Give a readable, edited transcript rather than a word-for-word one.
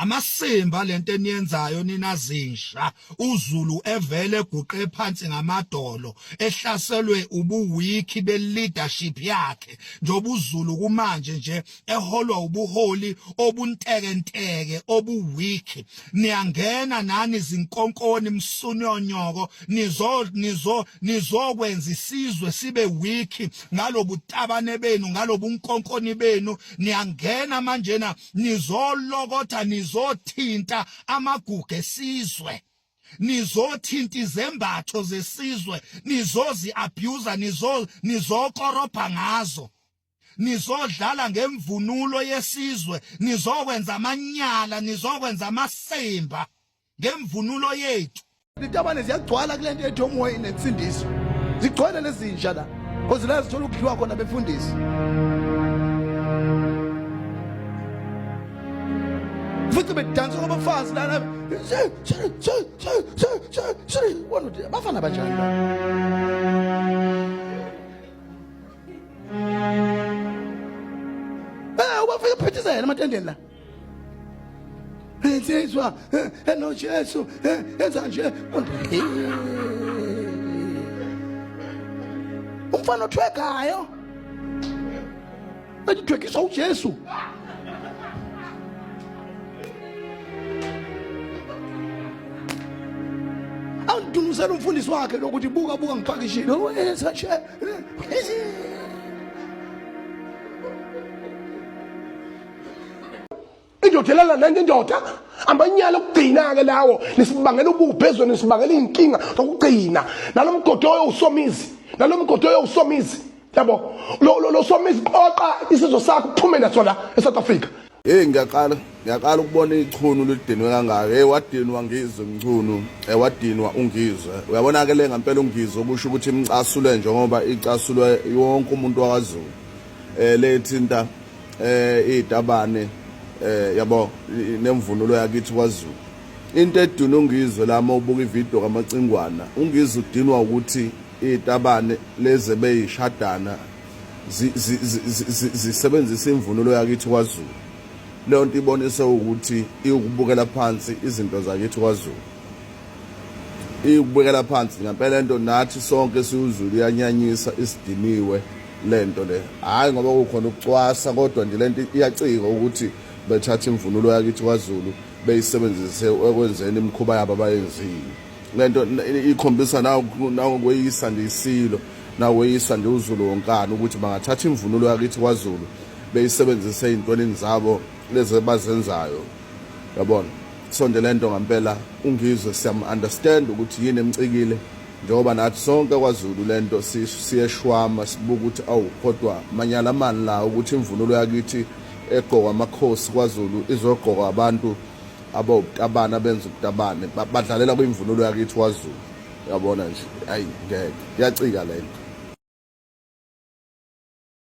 Amasimba lento eniyenzayo nina zinsha. UZulu evele eguqe phansi ngamadolo ehlaselwe ubuwiki be leadership yakhe. Njengoba uZulu kumanje nje eholwa ubuholi obuntekenteke obuweak. Niyangena nani zinkonkoni msunyonyoko nizo nizo nizokwenza isizwe sibe weak ngalobutabane benu ngalobunkonkoni benu. Niyangena manjena nizolokotha nizothinta amagugu esizwe, nizothinta izembatho zesizwe, nizozi abuser, nizo nizokorobha ngazo, nizodlala ngemvunulo yesizwe, nizokwenza amanyala, nizokwenza amasimba ngemvunulo yethu. Izitabane ziyagcwala kule nto ethi omoya nensindiso, zigcwele lezinja la because la zithola ukudliwa khona befundisi. Futhi bedansa kwabafazi lana, bafana banjani la? Eh, ubafika phithizela ematendeni la. Insizwa enoJesu enza nje. Umfana othwekayo. Ethi thwekiswa uJesu. Awudumisela umfundisi wakhe lokuthi buka buka ngipakishile. Wenza nje. Indoda elala nenye indoda, amanyala okugcina-ke lawo, nisibangela ububha ezweni, nisibangela iy'nkinga zokugcina. Nalo mgodoyo usomizi, nalo mgodoyo usomizi, yabo lo somizi, qoqa isizwe sakho uphume naso la eSouth Africa. Hey, ngiyaqala ngiyaqala ukubona ichunu lidinwe kangaka. Hey, wadinwa Ngizwe Mchunu, eh wadinwa uNgizwe. Uyabona ke le ngempela uNgizwe kusho ukuthi imcasule njengoba icasulwe wonke umuntu wakwaZulu. Eh lethinta eh izitabane eh yabo nemvunulo yakithi kwaZulu. Into eduna uNgizwe la uma ubuka ivideo kaMacingwana, uNgizwe udinwa ukuthi izitabane lezi beyishadana zisebenzisa imvunulo yakithi kwaZulu. Leyo nto ibonise ukuthi iwukubukela phansi izinto zakithi kwaZulu. Iwukubukela phansi ngempela into, nathi sonke siwuZulu iyanyanyisa, isidiniwe lento le. Hhayi ngoba kukhona ukucwasa, kodwa nje lento iyacika ukuthi bethathe imvunulo yakithi kwaZulu beyisebenzise ekwenzeni imikhuba yabo abayenzile. Lento ikhombisa nawukweyisa nje isilo, naweyisa nje uZulu wonkana ukuthi bangathatha imvunulo yakithi kwaZulu beyisebenzise ey'ntwenini zabo lezi abazenzayo, yabona. So nje lento ngempela uNgizwe siyam-understand ukuthi yini emcikile, njengoba nathi sonke kwaZulu lento siyeshwama sibuka ukuthi awu kodwa manyala mani la ukuthi imvunulo yakithi egqokwa amakhosi kwaZulu izogqokwa abantu abawubutabane abenza ubutabane, badlalela kwimvunulo yakithi kwaZulu, yabona nje. Ayi ngeke, iyacika lento.